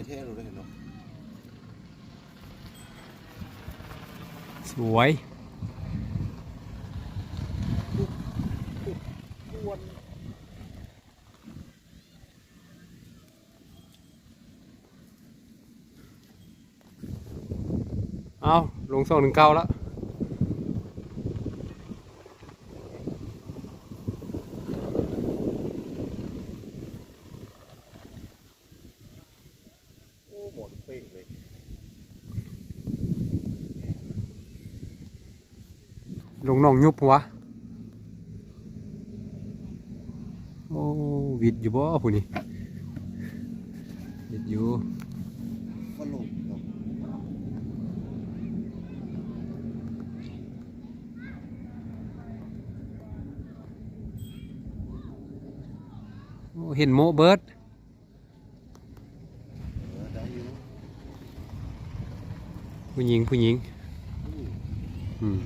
ແທ້ໆ ໂລດເດ້ເນາະ. ສວຍ. ເອົາ ລົງສອງໜຶ່ງເກົ້າລະ. ໂອ້ ໝອນເປ່ງເລີຍ. ລົງໜອງຍຸບຫວາ. ໂອ້ ວິດຢູ່ບໍ່ຜູ້ນີ້? ວິດຢູ່. ໂອ້ ເຫັນໂມະເບີດ. ເອີ ໄດ້ຢູ່. ຜູ້ຍິງ ຜູ້ຍິງ. ອືມ ອືມ.